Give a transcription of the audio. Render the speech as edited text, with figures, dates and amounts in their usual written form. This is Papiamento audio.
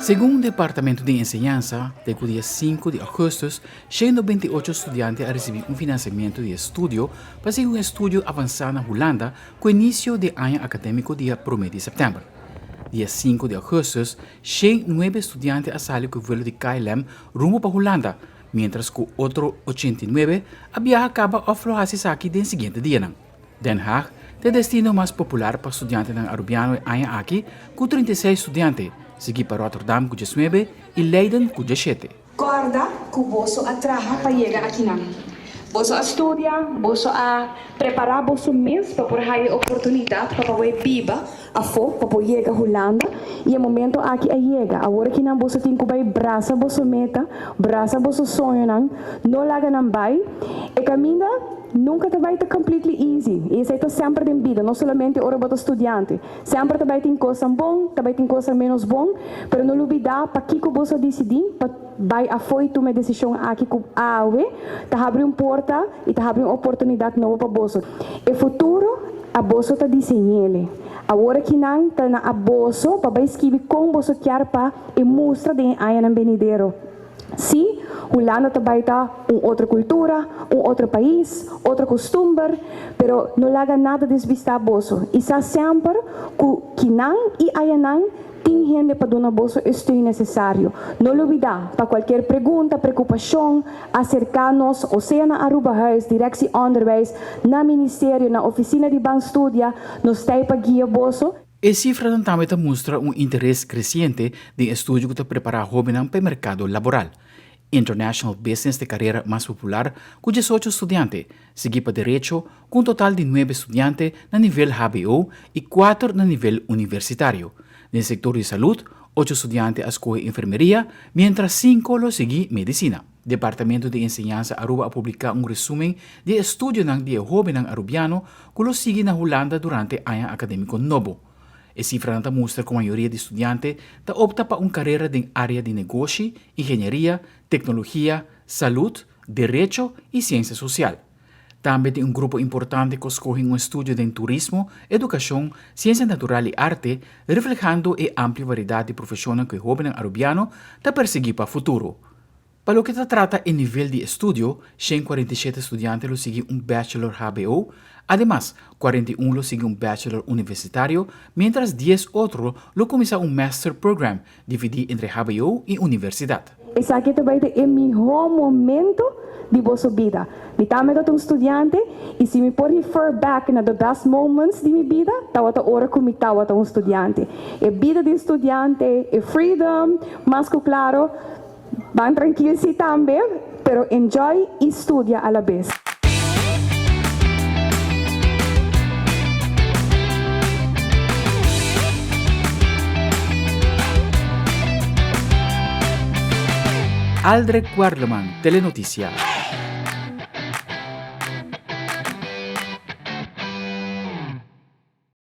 Segun Departamento di Enseñansa, te ku dia sinku di augustus, 128 studiante a risibí un finansiamentu di estudio pa sigui un estudio avansá na Hulanda ku inisio di e aña akadémiko dia promé di sèptèmber. Dia sinku di augustus, 109 studiante a sali ku e vuelo di KLM rumbo pa Hulanda, miéntras ku otro 89 a biaha kaba òf lo hasi esaki den siguiente dianan. Den Haag ta e destino mas popular pa studiantenan Arubiano e aña aki ku 36 studiante, sigui pa Rotterdam ku 19 i Leiden ku 17. Kòrda ku boso a traha pa yega akinan. Boso a studia, boso a prepará boso mes pa por haya e oportunidat pa pa bai biba afó, pa por yega Hulanda, i e momento aki a yega. Awor akinan boso tin ku bai brasa boso meta, brasa boso soñonan, no laga nan bai. E kaminda nunka ta bai ta completely easy, i esei ta semper den bida, no solamente ora bo ta studiante. Semper ta bai tin kosnan bon, ta bai tin kosnan ménos bon, pero no lubidá pakiko boso a disidí pa bai afó i tuma e desishon aki ku awe ta habri un porta i ta habri un oportunidat nobo pa boso. E futuro a boso ta diseñ'ele. Awor akinan ta na a boso pa bai skibi kon boso kier pa e mustra den e añanan benidero. Sí, Hulanda ta bai ta un otro kultura, un otro pais, otro kustumber, pero no laga nada desbistá boso i sa semper ku kinan i ayanan tin hende pa duna boso e steun nesesario. No lubidá, pa kualkier pregunta, prekupashon, aserká nos o sea na Arubahuis, Directie Onderwijs, na Ministerio, na Ofisina di Ban Studia, nos ta ei pa guia boso. E sifranan tambe ta mustra un interes kresiente den estudio ku ta prepará hóbennan pa e merkado laboral. International Business ta e karera mas popular ku diesocho studiante, sigui pa Derecho ku un total di nuebe studiante na nivel hbo i kuater na nivel universitario. Den sektor di salud, ocho studiante a skohe enfermeria, miéntras sinku lo sigui medisina. Departamento di Enseñansa Aruba a publiká un resumen di e estudionan di e hóbennan arubiano ku lo sigui na Hulanda durante aña akadémiko nobo. E sifranan ta mustra ku mayoria di studiante ta opta pa un karera den área di negoshi, ingenieria, teknologia, salud, derecho i siensia sosial. Tambe tin un grupo importante ku skohe un estudio den turismo, edukashon, siensia natural i arte, reflehando e amplio variedat di profeshonnan ku e hóbennan arubiano ta persiguí pa futuro. Pa loke ta trata e nivel di estudio, 147 studiante lo sigui un bachelor hbo, ademas, 41 lo sigui un bachelor universitario, mientras dies otro lo kuminsá un master program, dividí entre hbo i universidat. Esaki ta bai ta e mihó momento di boso bida. Mi tambe ta un studiante i si mi por refer back na the best moments di mi bida, tabata ora ku mi tabata un studiante. E bida di studiante, e freedom, mas ku klaro. Ban trankil si tambe, pero enjoy y studia a la bes. Aldrich Werleman, Telenoticia.